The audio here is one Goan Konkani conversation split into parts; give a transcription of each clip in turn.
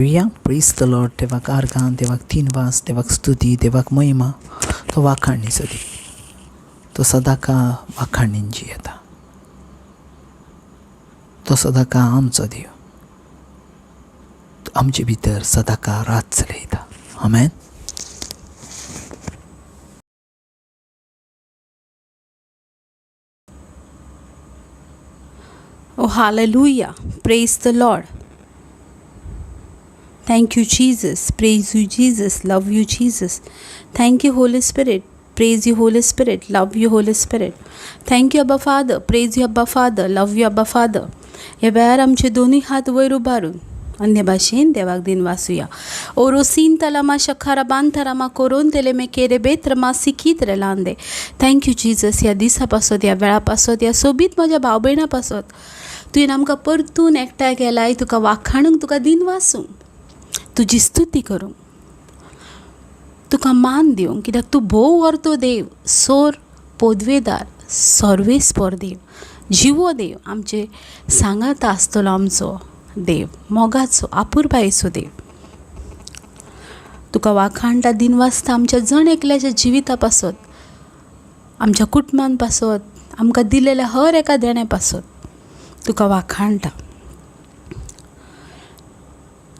प्रेज the Lord. देवाक आर्गां, देवाक दिनवास, देवाक स्तुती, देवाक महिमा. तो वाखाणीचो देव, तो सदांकाळ वाखाणीन जियेता, तो सदांकाळ आमचो देव, आमचे भितर सदांकाळ रात चलयता. आमेन. Oh, hallelujah. Praise the Lord. Thank you, Jesus. Praise you, Jesus. Love you, Jesus. Thank you, Holy Spirit. Praise you, Holy Spirit. Love you, Holy Spirit. Thank you, Abba Father. Praise you, Abba Father. Love you, Abba Father. ह्या वेळार आमचे दोनूय हात वयर उबारून अन्य भाशेन देवाक दिन वासुया. ओरोसीन तलामा शखारा बांथरामा कोरोन तेले मे केरे बेत्रमा सिखीत रेलांदे. Thank you Jesus. ह्या दिसा पासत, ह्या वेळा पासत, ह्या सोबीत म्हज्या भाव भयणा पासत तुवें आमकां परतून एकठांय केलाय तुका वाखाणूंक, तुका दिन वासूंक, तुजी स्तुती करूंक, तुका मान दिवंक, कित्याक तूं भोव वर्तो देव, सोर पोदवेदार, सर्वेस्पर देव, जिवो देव, आमचे सांगाता आसतलो आमचो देव, मोगाचो आपुरबायेचो देव. तुका वाखाणटा, दिन वाचता आमच्या जण एकल्याच्या जिविता पासत, आमच्या कुटुंबान पासत, आमकां दिलेल्या हर एका देण्या पासत तुका वाखाणटा.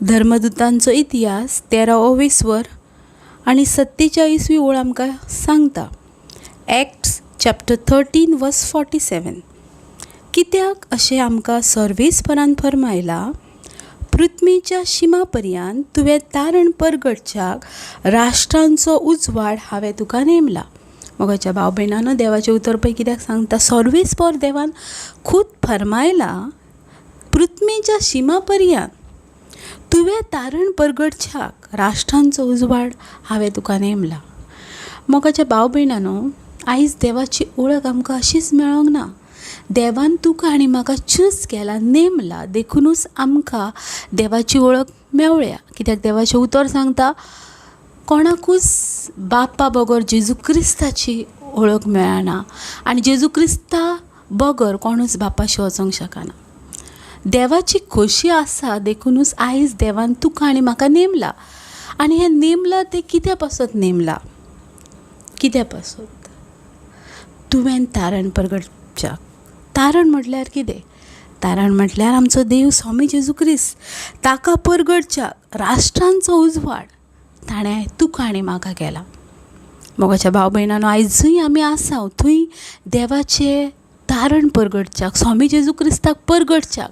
धर्मदुतांचो इतिहास 13 वर आनी 47वी ओळ आमकां सांगता. Acts chapter 13 verse 47. कित्याक अशें आमकां सर्वेस्परान फर्मायलां, पृथ्वीच्या शिमा पर्यंत तुवें तारण परगटच्याक राष्ट्रांचो उजवाड हांवें तुका नेमला. मोगाच्या भाव भयणांनो, देवाचें उतर पळय कित्याक सांगता. सर्वेस्पर देवान खूद फर्मायलां, पृथ्वीच्या शिमा पर्यंत तुवें तारण परगटच्याक राष्ट्रांचो उजवाड हांवें तुका नेमला. मोगाच्या भाव भयणांनो, आयज देवाची ओळख आमकां अशीच मेळोंक ना. देवान तुका आनी म्हाका चूज केला, नेमला, देखुनूच आमकां देवाची वळख मेवळ्या. कित्याक देवाचें उतर सांगता, कोणाकूच बापा बगर जेजू क्रिस्ताची वळख मेळना आनी जेजू क्रिस्ता बगर कोणूच बापाशी वचोंक शकना. देवाची खोशी आसा देखुनूच आयज देवान तुका आनी म्हाका नेमला. आनी हें नेमलां तें कित्या पासत नेमलां? कित्या पासत? तुवें तारण परगटच्याक. तारण म्हटल्यार कितें? तारण म्हटल्यार आमचो देव स्वामी जेजू क्रिस्त, ताका परगटच्याक राष्ट्रांचो उजवाड ताणें तुका आनी म्हाका केला. मोगाच्या भाव भयणांनो, आयजूय जंय आमी आसा थंय देवाचें तारण परगटच्याक, स्वामी जेजू क्रिस्ताक परगटच्याक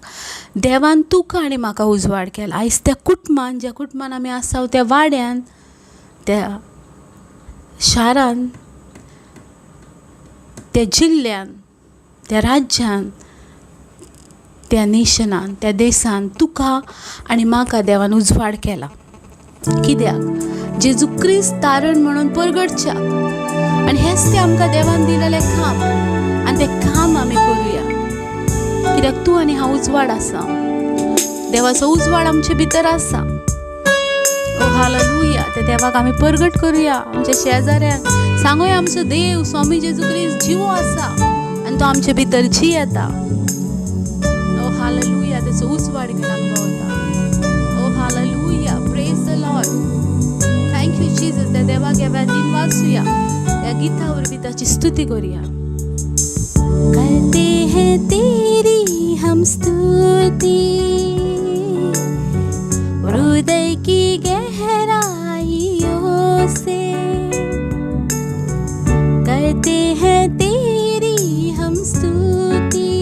देवान तुका आनी म्हाका उजवाड केला. आयज त्या कुटुंबान, ज्या कुटुंबान आमी आसा, त्या वाड्यान, त्या शारान, त्या जिल्ल्यान, त्या राज्यान, त्या नेशनान, त्या देसान तुका आनी म्हाका देवान उजवाड केला. कित्याक? जेजू क्रिस्त तारण म्हणून परगटच्याक. आनी हेंच तें आमकां देवान दिलेलें काम आनी तें काम आमी करुया. कित्याक तूं आनी हांव उजवाड आसा. देवाचो उजवाड आमचे भितर आसा. ओ हालेलुया. त्या देवाक आमी परगट करुया आमच्या शेजाऱ्यांक सांगूया, आमचो देव स्वामी जेजू क्रिस्त जिवो आसा आनी तो आमचे भितर जियेता. ओ हालेलुया. तेचो उजवाड घेवन आमकां वता. ओ hallelujah. Praise the Lord. Thank you Jesus. त्या देवाक ह्या वेळार दिनवासूया. ह्या गिता वरवीं ताची स्तुती करुया. करते हैं तेरी हम स्तुति हृदय की गहराइयों से, करते हैं तेरी हम स्तुति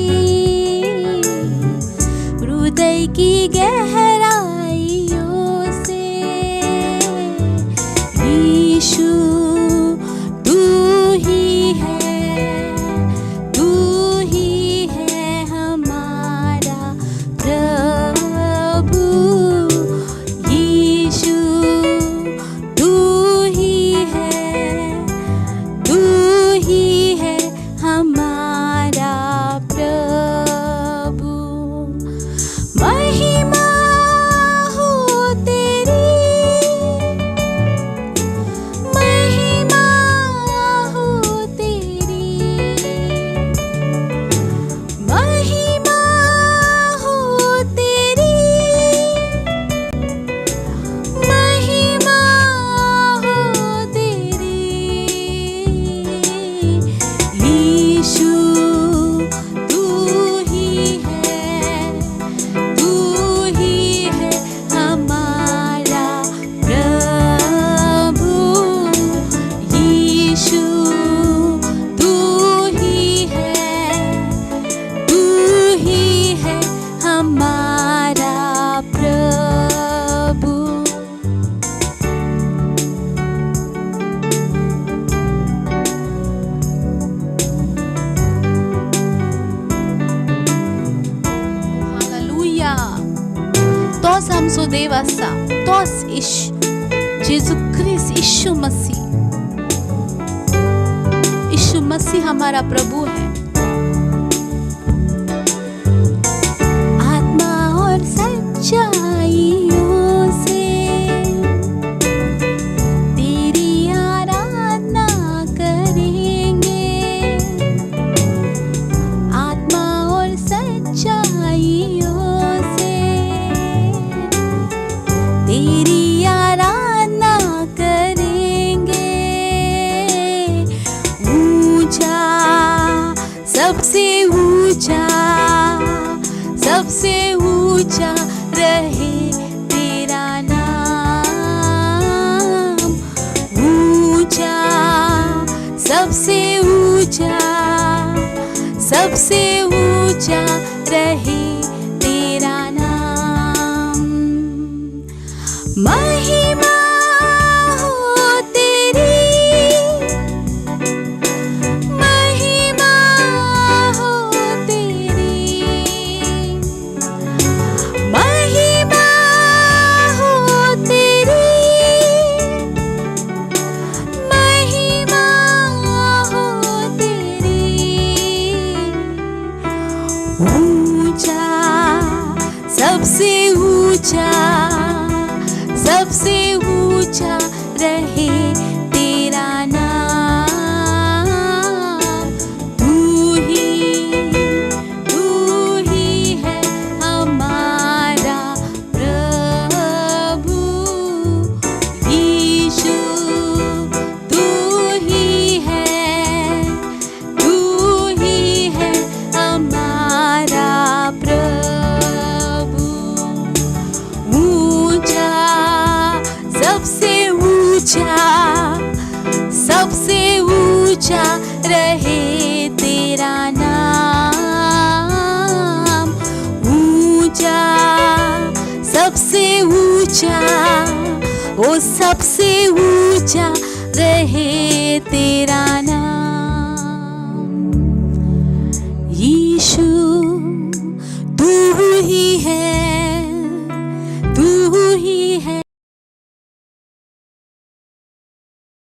हृदय की गहराइयों से. यीशु तू ही है, तू ही देव आसा, तोच जेजू क्रिस्त, यीशु मसीह। यीशु मसीह हमारा प्रभु है। आत्मा और सच्चाइयों से तेरी आराधना करेंगे। आत्मा और सच्चाइयों से तेरी आराधना करेंगे। ऊंचा, सबसे ऊंचा, सबसे ऊंचा रहे तेरा नाम। ऊंचा, सबसे ऊंचा, सबसे ऊंचा रहे तेरा नाम। महिमा हो तेरी, महिमा हो तेरी, महिमा हो तेरी, महिमा हो तेरी। ऊंचा, सबसे ऊंचा, सबसे ऊंचा रहे तेरा नाम। तू ही, तू ही है हमारा प्रभु यीशु। तू ही है, तू ही है हमारा प्रभु। ऊंचा, सबसे ऊंचा, सबसे ऊंचा रहे तेरा नाम। ऊंचा, सबसे ऊंचा, ओ सबसे ऊंचा रहे तेरा नाम। यीशु तू ही है, तू ही है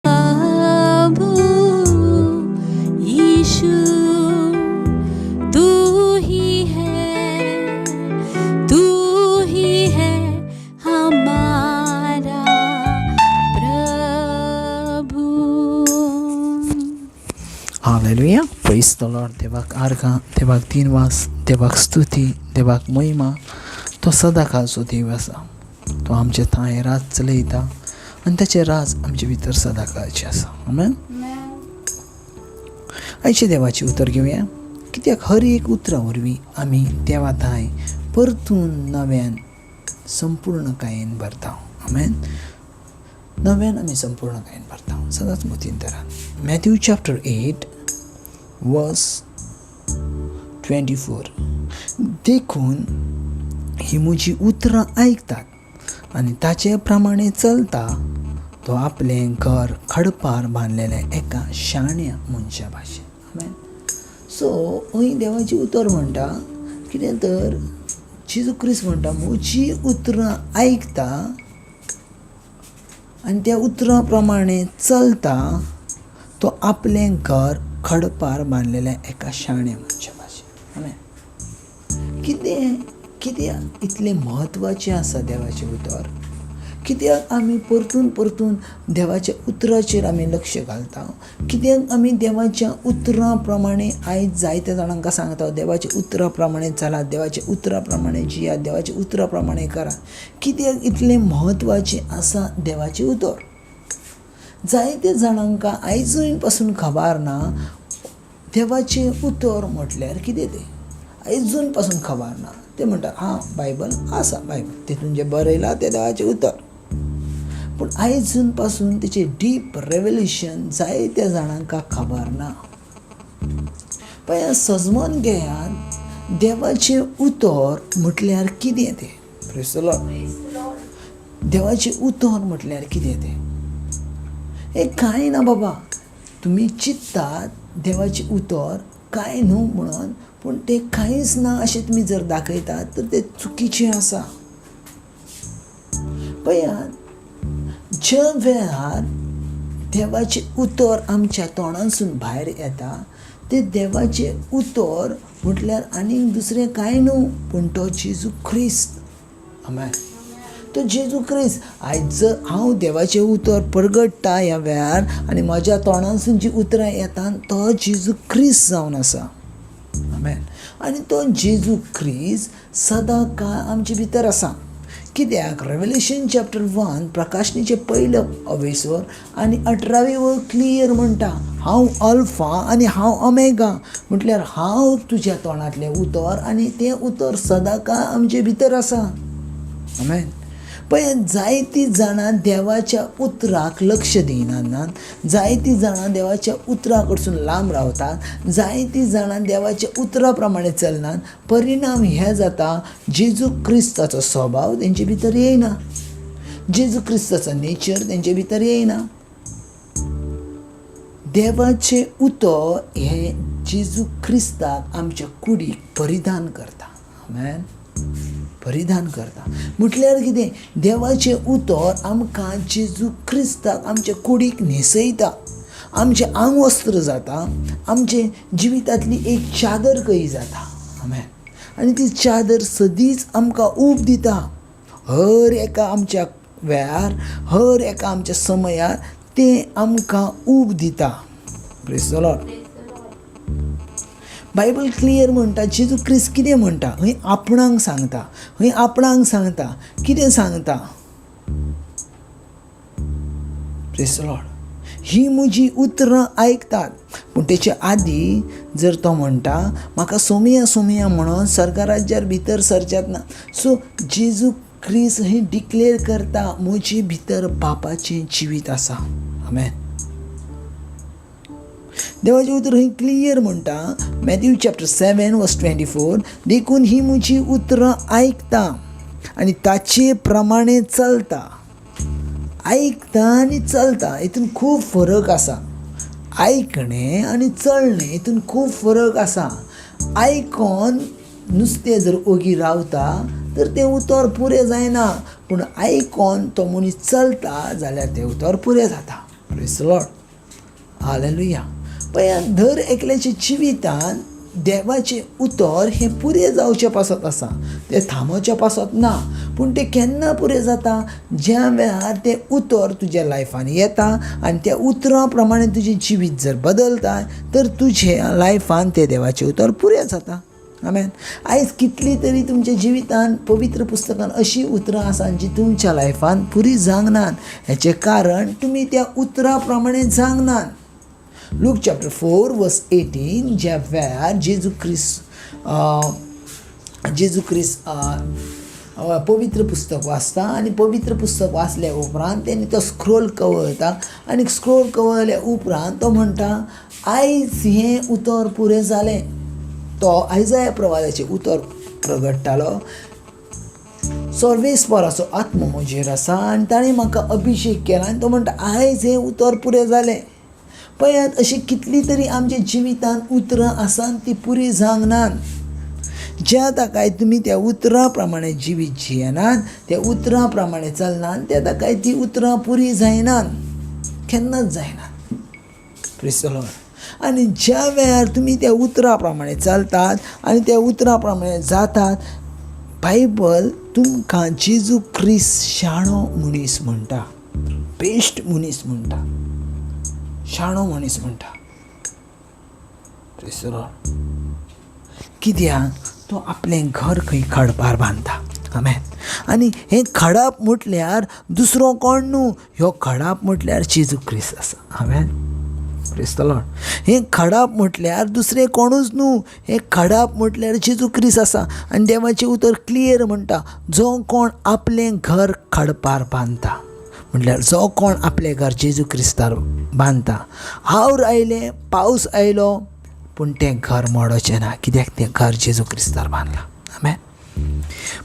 प्रभु यीशु। तू ही है, तू ही है हमारा प्रभु। हालेलुया, प्रेज the Lord. देवाक आर्गां, देवाक दिनवास, देवाक स्तुती, देवाक महिमा। तो सदां काळचो देव आसा। तो आमचे थांय राज चलयता आनी ताचें राज आमचे भितर सदां काळचें आसा। आमेन। आयचें देवाचें उतर घेवया, कित्याक हर एक उतरा वरवीं आमी देवा थांय परतून नव्यान संपूर्णकायेन भरता। आमेन। नव्यान आमी संपूर्णकायेन भरता। सदांच मतीन धरात। मॅथ्यू चॅप्टर 8 वर्स 24। देखून ही म्हजी उतरां आयकतात आनी ताचे प्रमाणे चलता तो आपलें घर खडपार बांदलेलें एका शाण्या मनशा भाशेन। आमेन। सो हय देवाचें उतर म्हणटा कितें तर जेजू क्रिस्त म्हणटा म्हजी उतरां आयकता आनी त्या उतरां प्रमाणे चलता तो आपलें घर खडपार बांदलेलें एका शाण्या मनशा भाशेन। आमेन। कितें कित्याक इतलें म्हत्वाचें आसा देवाचें उतर? कित्याक आमी परतून परतून देवाच्या उतराचेर आमी लक्ष घालता? कित्याक आमी देवाच्या उतरां प्रमाणे आयज जायत्या जाणांक सांगता देवाच्या उतरां प्रमाणे चलात, देवाच्या उतरां प्रमाणे जियात, देवाच्या उतरां प्रमाणे करात? कित्याक इतलें म्हत्वाचें आसा देवाचें उतर? जायत्या जाणांक आयजूय पासून खबर ना देवाचें उतर म्हटल्यार कितें तें, आयजून पासून खबर ना। ते म्हणटात हां बायबल आसा, बायबल तितून जें बरयलां तें देवाचें उतर, पूण आयजून पासून तेचें डीप रेवल्युशन जायत्या जाणांक खबर ना। पळया सजमन घेयात देवाचें उतर म्हटल्यार कितें तें। प्रेज the Lord. देवाचें उतर म्हटल्यार कितें तें हें कांय ना बाबा, तुमी चिंत्तात देवाचें उतर कांय न्हू म्हणून, पूण तें कांयच ना अशें तुमी जर दाखयतात तर तें चुकीचें आसा। पळयात, ज्या वेळार देवाचें उतर आमच्या तोंडांसून भायर येता तें देवाचें उतर म्हटल्यार आनीक दुसरें कांय न्हू, पूण तो जेजू क्रिस्त. आमेन. तो जेजू क्रिस्त. आयज जर हांव देवाचें उतर परगट्टा ह्या वेळार आनी म्हज्या तोंडांसून जीं उतरां येता तो जेजू क्रिस्त जावन आसा. आमेन. आनी तो जेजू क्रिस्त सदां काळ आमचे भितर आसा. कित्याक रेवलेशन चॅप्टर 1 प्रकाशनीचे पयलो अवेसर आनी 18वी वळ क्लियर म्हणटा, हांव अल्फा आनी हांव ओमेगा, म्हटल्यार हांव तुज्या तोंडांतलें उतर आनी तें उतर सदां काळ आमचे भितर आसा. आमेन. पळय, जायतीं जाणां देवाच्या उतराक लक्ष दिनात, जायतीं जाणां देवाच्या उतरा कडसून लांब रावतात, जायतीं जाणां देवाच्या उतरा प्रमाणे चलनात. परिणाम हे जाता, जेजू क्रिस्ताचो स्वभाव तेंचे भितर येयना, जेजू क्रिस्ताचो नेचर तेंचे भितर येयना. देवाचें उतर हें जेजू क्रिस्ताक आमच्या कुडीक परिधान करता. आमेन. परिधान करता म्हटल्यार कितें? देवाचें उतर आमकां जेजू क्रिस्ताक आमच्या कुडीक न्हेसयता, आमचें आंगवस्त्र जाता, आमचे जिवितांतली एक चादर कही जाता. आमेन. आनी ती चादर सदींच आमकां ऊब दिता. हर एका आमच्या वेळार, हर एका आमच्या समयार तें आमकां ऊब दिता. Praise the lord. Bible clear म्हणटा, जेजू क्रिस्त कितें म्हणटा? हय आपणाक सांगता, हय आपणाक सांगता, कितें सांगता? Praise the lord. ही म्हजी उतरां आयकतात. पूण तेचे आदी जर तो म्हणटा म्हाका सोमया सोमया म्हणून सर्ग राज्यार भितर सरच्यात ना. सो जेजू क्रिस्त ही डिक्लेर करता, म्हजे भितर बापाचें जिवीत आसा. आमेन. देवाचें उतर हय क्लियर म्हणटा, मॅथ्यू चॅप्टर 7 वर्स 24, देखून ही म्हजी उतरां आयकता आनी ताचे प्रमाणे चलता. आयकता आनी चलता हितून खूब फरक आसा. आयकणें आनी चलणें हितून खूब फरक आसा. आयकोन नुस्तें जर ओगी रावता तर तें उतर पुरें जायना, पूण आयकोन तो मनीस चलता जाल्यार तें उतर पुरें जाता. Praise the lord. हालेलुया. पळयात, दर एकल्याच्या जिवितान देवाचें उतर हें पुरें जावचें पासत आसा, तें थांबोवचें पासत ना. पूण तें केन्ना पुरें जाता? ज्या वेळार तें उतर तुज्या लायफान येता आनी त्या उतरां प्रमाणे तुजें जिवीत जर बदलता तर तुज्या लायफान तें देवाचें उतर पुरें जाता. आमेन. आयज कितली तरी तुमच्या जिवितान पवित्र पुस्तकान अशीं उतरां आसा जी तुमच्या लायफान पुरी जावंक नात. हेचें कारण तुमी त्या उतरां प्रमाणे जावंक नात. लूक चॅप्टर 4 वर्स 18, ज्या वेळार जेजू क्रिस्त पवित्र पुस्तक वाचता आनी पवित्र पुस्तक वाचल्या उपरांत तेणी तो स्क्रोल कवळता आनी स्क्रोल कवळल्या उपरांत तो म्हणटा, आयज हें उतर पुरें जालें. तो आयजाया प्रवादाचें उतर प्रगट्टालो, सर्वेस्पराचो आत्मो म्हजेर आसा आनी ताणें म्हाका अभिशेक केला आनी तो म्हणटा आयज हें उतर पुरें जालें. पळयात, अशी कितली तरी आमच्या जिवितांत उतरां आसा ती पुरी जावंक नात. ज्या ताकाय तुमी त्या उतरां प्रमाणे जिवीत जियेनात, त्या उतरां प्रमाणे चलनात, त्या ताकाय ती उतरां पुरी जायनात, केन्नाच जायनात. Praise the lord. आनी ज्या वेळार तुमी त्या उतरां प्रमाणे चलतात आनी त्या उतरां प्रमाणे जातात, बायबल तुमकां जेजू क्रिस्त शाणो मनीस म्हणटा, बेस्ट मनीस म्हणटा, शाणो मनीस म्हणटा. Praise the lord. कित्याक तो आपलें घर खंय खडपार बांदता. आमेन. आनी हें खडप म्हटल्यार दुसरो कोण न्हू, ह्यो खडप म्हटल्यार जेजू क्रिस्त आसा. आमेन. Praise the lord. हें खडप म्हटल्यार दुसरें कोणूच न्हू, हें खडप म्हटल्यार जेजू क्रिस्त आसा. आनी देवाचें उतर क्लियर म्हणटा, जो कोण आपलें घर खडपार बांदता, म्हटल्यार जो कोण आपलें घर जेजू क्रिस्तार बांदता, हावर आयलें, पावस आयलो, पूण तें घर मोडोचें ना, कित्याक तें घर जेजू क्रिस्तार बांदलां. आमेन.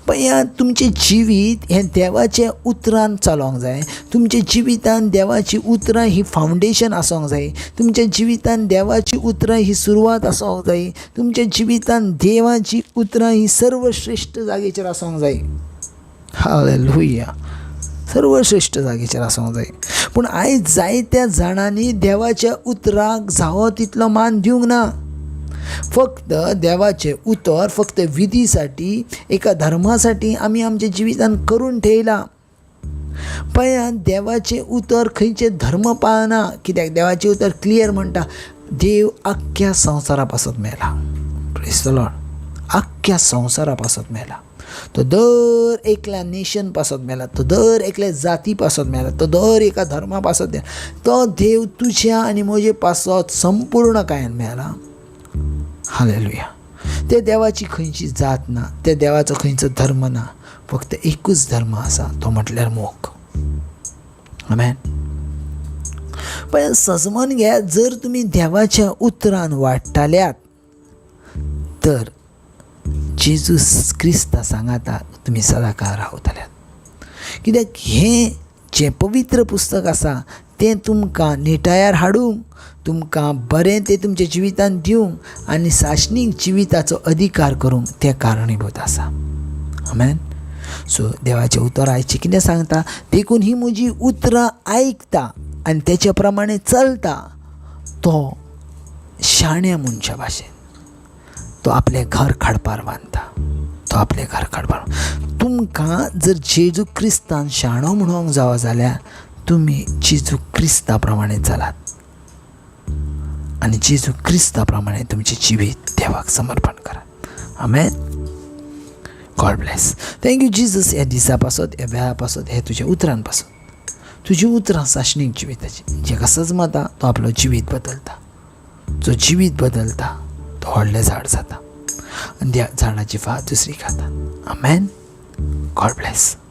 पळयात, तुमचें जिवीत हें देवाच्या उतरान चलोवंक जाय. तुमच्या जिवितान देवाची उतरां ही फावंडेशन आसूंक जाय. तुमच्या जिवितान देवाची उतरां ही सुरवात आसूंक जाय. तुमच्या जिवितान देवाची उतरां ही सर्वश्रेश्ठ जागेचेर आसूंक जाय. हालेलुया. सर्वश्रेश्ठ जागेचेर आसूंक जाय. पूण आयज जायत्या जाणांनी देवाच्या उतराक जावो तितलो मान दिवंक ना. फक्त देवाचें उतर फक्त विधीसाठी, एका धर्मासाठी आमी आमच्या जिवितान करून ठेयलां. पळयात, देवाचें उतर खंयचें धर्म पाळना, कित्याक देवाचें उतर क्लियर म्हणटा, देव आख्ख्या संवसारा पासत मेला. प्रेज the Lord. आख्ख्या संवसारा पासत मेला. तो दर एकल्या नेशन पासत मेला, तो दर एकल्या जाती पासत मेला, तो दर एका धर्मा पासत मेला. तो देव तुज्या आनी म्हजे पासत संपूर्ण कायन मेला. हालेलुया. ते देवाची खंयची जात ना, त्या देवाचो खंयचो धर्म ना, फक्त एकूच धर्म आसा, तो म्हटल्यार मोग. आमेन. पण सजमन घेयात, जर तुमी देवाच्या उतरान वाडटाल्यात तर जेजूस क्रिस्ता सांगाता तुमी सदांकाळ रावतल्यात. कित्याक हें जें पवित्र पुस्तक आसा तें तुमकां निटायार हाडूंक, तुमकां बरें तें तुमच्या जिवितांत दिवंक आनी साशनीक जिविताचो अधिकार करूंक तें कारणीभूत आसा. आमेन. सो देवाचें उतर आयचें कितें सांगता, देखून ही म्हजी उतरां आयकता आनी तेच्या प्रमाणे चलता तो शाण्या मनशा भाशेन, तो आपलें घर खडपार बांदता. तो आपलें घर खडपार. तुमकां जर जेजू क्रिस्तान शाणो म्हणूंक जावो जाल्यार तुमी जेजू क्रिस्ता प्रमाणे चलात आनी जेजू क्रिस्ता प्रमाणे तुमचें जिवीत देवाक समर्पण करात. आमेन. God bless. Thank you Jesus, ह्या दिसा पासत, ह्या वेळा पासत, हे तुज्या उतरान पासत. तुजी उतरां साशनीक जिविताची, जेका सजमता तो आपलो जिवीत बदलता, जो जिवीत बदलता तो व्हडलें झाड जाता आनी त्या झाडाची फार दुसरी खाता. आमेन. God bless.